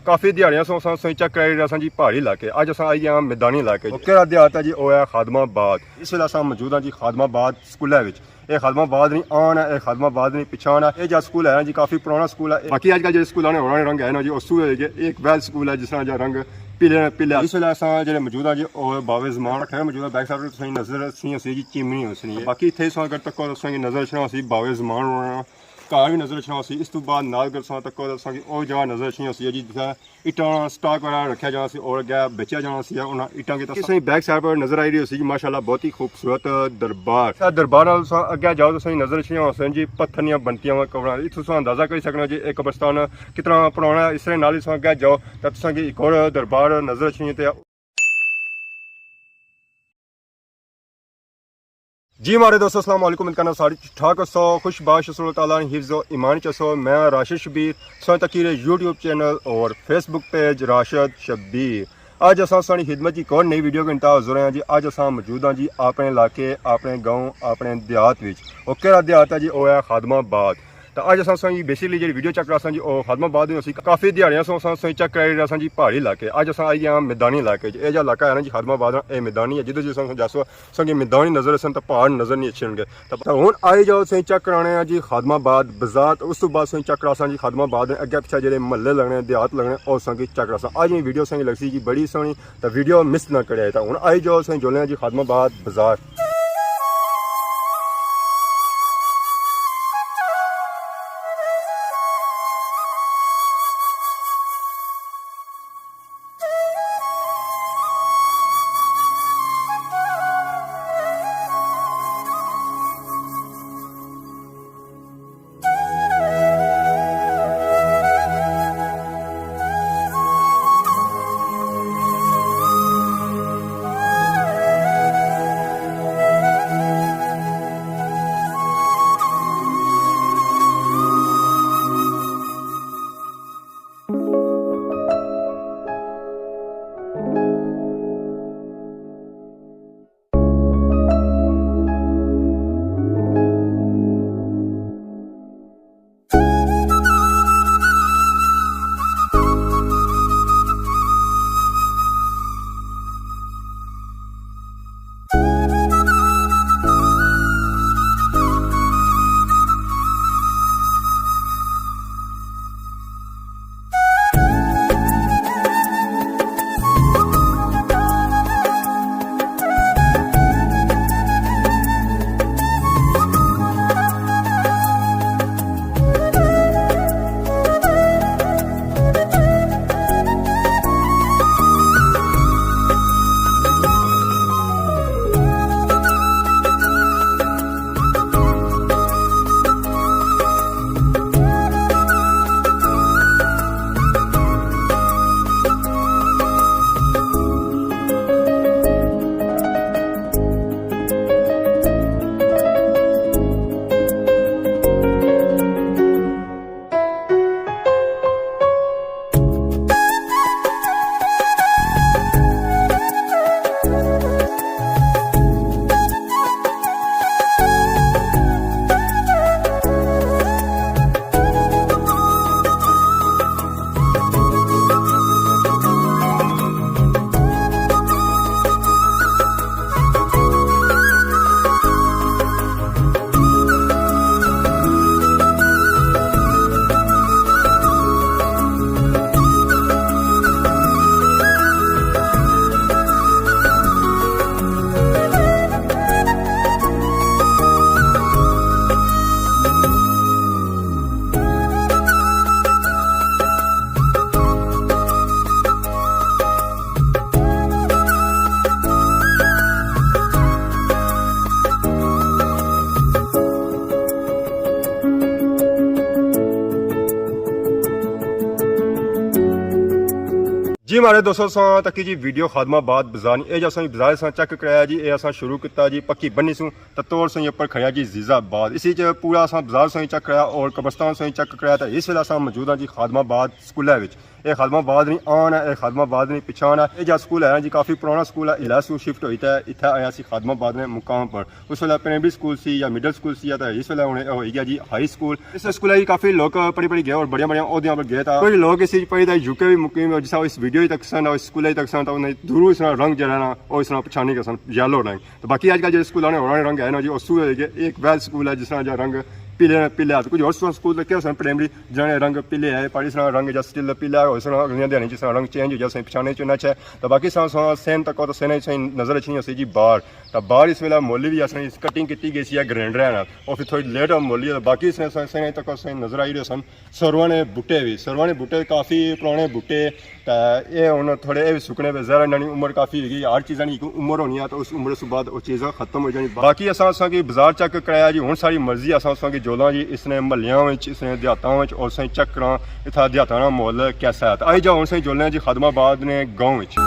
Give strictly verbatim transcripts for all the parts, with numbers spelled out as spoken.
کافی دیہاڑیاں سوں اساں سوئی چیک کرائی رہے اساں جی پہاڑی علاقے، اج اساں آئی گئے ہاں میدانی علاقے۔ او کیڑا دیہات ہے جی؟ او ہے خادم آباد۔ اس ویلے اساں موجود ہاں جی خادم آباد سکولے وچ۔ اے خادم آباد نہیں آن ہے، اے خادم آباد نہیں پچھان ہے۔ اے جا سکول ہے نا جی، کافی پرانا سکول ہے۔ باقی اج کل جیڑے سکول آنے ہوراں نے رنگ ہے نا جی، او سو ہے جی، اے ایک ویل سکول ہے جس طرح جا رنگ پیلے پیلے۔ اس ویلے اساں جیڑے موجود ہاں جی، او باوے زمان کھڑے موجود ہے۔ بیک سائیڈ تے تساں نظر سی ہوسی جی چمنی ہوسی ہے۔ باقی اتھے سو اگر تکو تساں کی نظر اچھنا ہوسی باوے زمان ہونا۔ گھر بھی نظر اچھنا ہوسی۔ اس تو بعد نال اگر تساں تکو تساں کی او جگہ نظر اچھنی ہوسی ہے جی، جتھے اٹاں سٹاک وغیرہ رکھیا جانا سی اور اگے بیچیا جانا سی۔ انہاں اٹاں کی تساں بیک سائیڈ پر نظر آئی رہی ہوسی جی، ماشاءاللہ بہت ہی خوبصورت دربار۔ اس دربار نال تساں اگے جاؤ تساں کی نظر اچھنی ہوسن جی پتھر نیاں بنتیاں ہوئیاں قبراں۔ اتھوں تساں اندازہ کری سکنا جی اے قبرستان کتنا پرانا ہے۔ اس طرح نال تساں اگے جاؤ تاں تساں کی ایک اور دربار نظر اچھنی تے جی ماڑے دوستو، السلام علیکم، امید کرنا سارے ٹھیک ٹھاک ہوسو، خوش باش ہوسو، اللہ تعالیٰ نے حفظ و ایمان چ ہوسو۔ میں راشد شبیر، تساں تکی رہے یوٹیوب چینل اور فیس بک پیج راشد شبیر۔ اج اساں تساں نی خدمت چ ایک اور نئی ویڈیو کے نال حاضر ہیں جی۔ اج اساں موجود ہاں جی اپنے علاقے، اپنے گاؤں، اپنے دیہات وچ۔ او کیڑا دیہات ہے جی؟ او ہے خادم آباد۔ تے اج اساں تساں کی بیسیکلی جیڑی ویڈیو چیک کراساں جی، او خادم آباد ہوئی ہوسی۔ کافی دیہاڑیاں سوں اساں تساں کی چیک کرائی رہے اساں جی پہاڑی علاقے۔ اج اساں آئی گئے ہاں میدانی علاقے چ۔ اے جا علاقہ ہے نا جی خادم آباد نا، اے میدانی ہے، جدھر جی تساں جاسو تساں کی میدانی نظر اچھن تے پہاڑ نظر نہیں اچھن گے۔ تے ہن آئی جاؤ تساں کی چیک کرانے آں جی خادم آباد بازار، تے اس تو بعد تساں کی چیک کراساں جی خادم آباد نے اگے پچھے جیڑے محلے لگنے، دیہات لگنے، او تساں کی چیک کراساں۔ اج نی ویڈیو تساں کی لگسی جی بڑی سوہنی، تے ویڈیو مس نہ کریا۔ تے ہن آئی جاؤ تساں کی جلنے آں جی خادم آباد بازار۔ جی ماڑے دوستو، اساں تکی جی ویڈیو خادم آباد بازار نی۔ اے جو اساں بازار اساں چیک کرایا جی، اے اساں شروع کیتا جی پکی بنی سوں، تے توڑ سوں اپر کھڑیا جی عزیز آباد۔ اسی چ پورا اساں بازار سوں چیک کرایا اور قبرستان سوں چیک کرایا، تے اس ویلے اساں موجود ہاں جی خادم آباد سکولے وچ۔ اے خادم آباد نی آن ہے، اے خادم آباد نی پچھان ہے۔ اے جا سکول ہے جی، کافی پرانا سکول ہے، ہلا سو شفٹ ہوئی تے اتھے آیا سی خادم آباد نے مقام پر۔ اس ویلے پرائمری سکول سی یا مڈل سکول سی، یا تے اس ویلے ہن ہوئی گیا جی ہائی سکول۔ اس سکول ہی کافی لوگ پڑھی پڑھی گئے اور بڑیاں بڑیاں عہدیاں پر گئے۔ تا کوئی لوگ اسی پڑھی تے یو کے وی مقیم، جس طرح اس ویڈیو ہی تک سن، اس سکول ہی تک سن، تو انہیں دوروں اس طرح رنگ جڑا نا، او اس طرح پچھانی گئے سن، یلو رنگ۔ تو باقی اج کل جڑے سکول آنے، ہوراں نے رنگ ہے نا جی، او سو ہے کہ ایک ویل سکول ہے، جس طرح جا رنگ پیلے، پیلے ہے۔ تو کچھ اور سکول تے کیا سن پرائمری، جنہاں نے رنگ پیلے ہے، پر اس طرح رنگ جا سٹل پیلا ہے، اس طرح اگلیاں دیہاڑیاں جس طرح رنگ چینج ہو جا، سائیں پچھانے چ نہ چھ۔ تو باقی ساں، ساں سین تک تو سین، سین نظر اچھنی ہوسی جی باہر۔ تو باہر اس ویلے مولی بھی اس طرح کٹنگ کیتی گئی سی گرینڈر نال، او پھر تھوڑی لیٹ ہو مولی ہے۔ باقی اس طرح سین تک سین نظر آئی رہے سن۔ سرواں نے بوٹے وی، سرواں نے بوٹے کافی پرانے بوٹے، تے اے ہن تھوڑے اے وی سکنے پے، ظاہر انہاں نی عمر کافی ہوئی گئی، ہر چیزاں نی ہک عمر ہونی ہے، تے اس عمر سوں بعد او چیزاں ختم ہو جانی۔ باقی اساں، اساں کی بازار چیک کرایا جی، ہن ساڑی مرضی اساں، اساں کی جولاں جی اس نے محلیاں وچ، اس نے دیہاتاں وچ، اور اساں چیک کراں اتھا دیہاتاں نا ماحول کیسا ہے۔ تے آئی جاؤ ہن اساں جولنے جی خادم آباد نے گاؤں وچ۔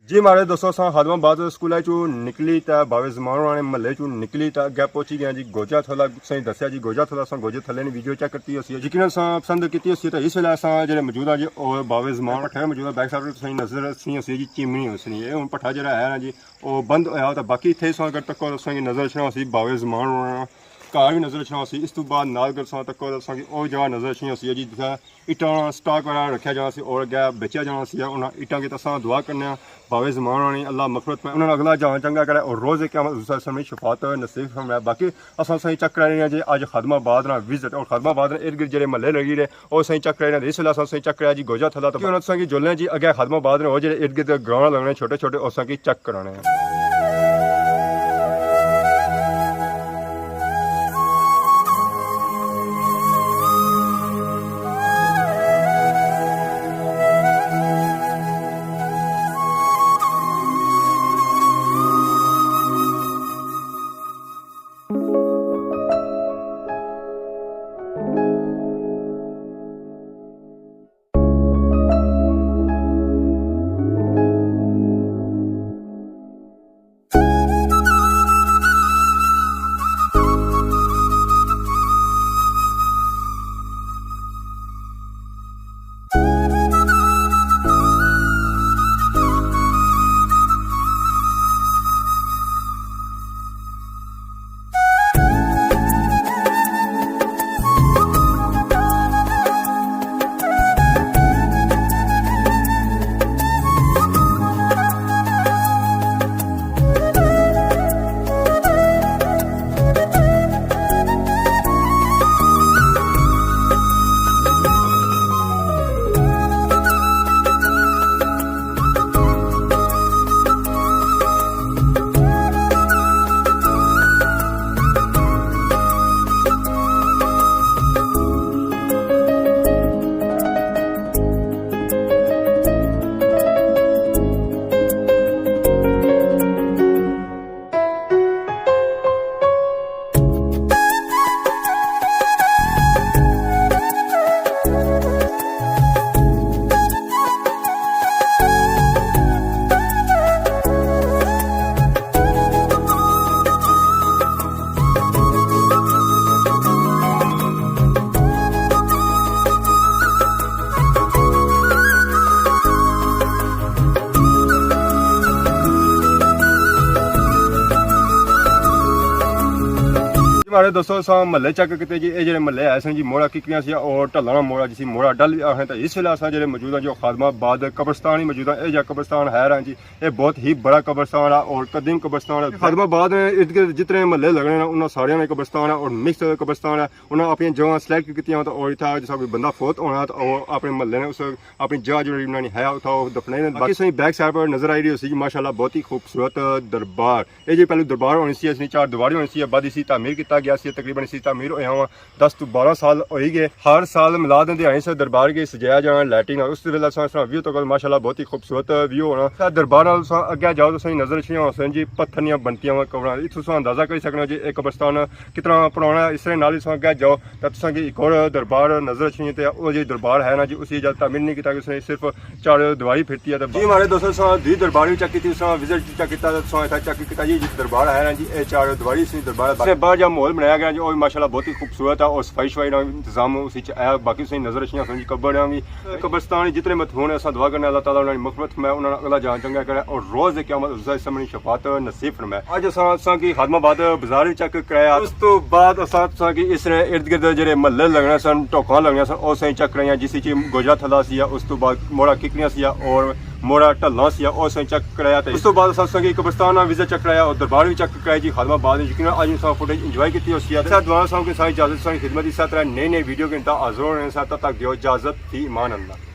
جی ماڑے دوستو، اساں خادم آباد سکولے چوں نکلی تے باوے زمان ہوراں نے محلے چوں نکلی تے اگے پہنچی گئے جی گوجا تھلا۔ تساں کی دسیا جی گوجا تھلا، اساں گوجے تھلے نی ویڈیو چیک کیتی ہوسی، یقیناً اساں پسند کیتی ہوسی۔ تے اس ویلے اساں جڑے موجود ہاں جی، او باوے زمان پٹھے موجود ہاں، بیک سائیڈ تساں کی نظر اچھنی ہوسی جی چمنی ہوسی۔ اے ہن پٹھا جڑا ہے نا جی، او بند ہویا ہوتا، باقی اتھے اساں اگر تکو تساں کی نظر اچھنا ہوسی باوے زمان ہوراں نا گھر وی نظر اچھنا ہوسی۔ اس تو بعد نال اگر تساں تکو تساں کی او جگہ نظر اچھنی ہوسی جی جتھے اٹاں سٹاک وغیرہ رکھیا جانا سی اور اگے بیچیا جانا سی۔ انہاں اٹاں کی تساں دعا کرنے آں، باوے زمان ہوراں نی اللہ مغفرت میں انہاں نا اگلا جہان چنگا کرے اور روز قیامت حضور صلی اللہ علیہ وسلم نی شفاعت نصیب فرمائے۔ باقی اساں تساں کی چیک کرانے آں جی اج خادم آباد نا وزٹ اور خادم آباد نے ارد گرد جڑے محلے لگی رہے، او تساں کی چیک کرانے آں۔ اس ویلے اساں تساں کی چیک کرایا جی گوجا تھلا، تو انہاں تساں کی جولنے جی اگے خادم آباد نے اور جڑے ارد گرد گراں لگنے چھوٹے چھوٹے، او تساں کی چیک کرانے آں۔ سارے دوستو، اساں محلے چیک کیتے جی، اے جڑے محلے ہے سن جی، موڑا ککریاں سی اور ڈھلانا موڑا، جسی موڑا ڈل بھی آخنے۔ تو اس ویلے اساں جڑے موجود ہیں جو خادم آباد قبرستان ہی موجود ہیں۔ اے جا قبرستان ہے رہا جی، اے بہت ہی بڑا قبرستان ہے اور قدیم قبرستان ہے۔ خادم آباد نے ارد گرد جتنے محلے لگنے ہیں، انہاں ساریاں نے قبرستان ہے اور مکس قبرستان ہے۔ انہاں اپنی جگہ سلیکٹ کیتیاں تو اور اتھا جسا کوئی بندہ فوت ہونا تو او اپنے محلے نے اس اپنی جگہ جو انہاں نے ہے اتھا او دفنائے نے۔ باقی سوئی بیک سائڈ پر نظر آئی رہی ہوسی جی، ماشاءاللہ بہت ہی خوبصورت دربار۔ اے جی پہلے دربار ہونی سی، اس نے چار دیواری ہونی سی، بعد اسی تعمیر کیتا گیا سی۔ تقریباً اسی تعمیر ہویا ہوا دس تو بارہ سال ہوئی گئے۔ ہر سال میلاد دے دیہاڑے سے دربار کے سجایا جانا، لائٹنگ، اس ویلے اساں اس طرح ویو تو ماشاءاللہ بہت ہی خوبصورت ویو ہونا۔ دربار نال اساں اگے جاؤ تو سہی نظر اچھنی ہوسن جی پتھر نیاں بنتیاں ہوئیاں قبراں۔ اتھوں اساں اندازہ کری سکنے ہو جی اے قبرستان کتنا پرانا ہے۔ اس طرح نال اساں اگے جاؤ تے تساں کی ایک اور دربار نظر اچھنی تے او جی دربار ہے نا جی، اسی جا تعمیر نہیں کیتا کہ اس نے صرف چار دیواری پھرتی ہے۔ تے جی ہمارے دوستو، اساں دوئی دربار بھی چیک کیتی، اساں وزٹ بھی چیک کیتا، تے اساں اتھا چیک کیتا جی، جی دربار ہے نا جی، اے چار دیواری اسی دربار ہے۔ باقی باہر جا ماحول بنایا گیا جی، او بھی ماشاءاللہ بہت ہی خوبصورت ہے اور صفائی شفائی نا انتظام اسی چ ہے۔ باقی تساں نظر اچھنی ہوسن جی قبر بھی، قبرستان جتنے مدفون ہیں، اساں دعا کرنے اللہ تعالیٰ انہاں دی مغفرت فرمائے، انہاں نا اگلا جہان چنگا کرے اور روز قیامت حضور صلی اللہ علیہ وسلم نی شفاعت نصیب فرمائے۔ اج اساں تساں کی خادم آباد بازار بھی چیک کرایا۔ اس تو بعد اساں تساں کی اس نے ارد گرد جڑے محلے لگنے سن، ٹوکاں لگنے سن، او سائیں چیک کرایا، جس وچ گوجرا تھلا سی، اس تو بعد موڑا ککریاں سی اور موڑا ڈھلاں سی، او سائیں چیک کرایا۔ تے اس تو بعد اساں تساں کی قبرستان وزٹ چیک کرایا اور دربار بھی چیک کرایا جی خادم آباد۔ یقیناً اج تساں فوٹیج انجوائے کیتی ہوسی۔ تے دوبارہ تساں کی ساری اجازت، ساری خدمت، اسی طرح نئی نئی ویڈیو کے اندر حاضر ہونے سا، تب تک دیو اجازت، فی امان اللہ۔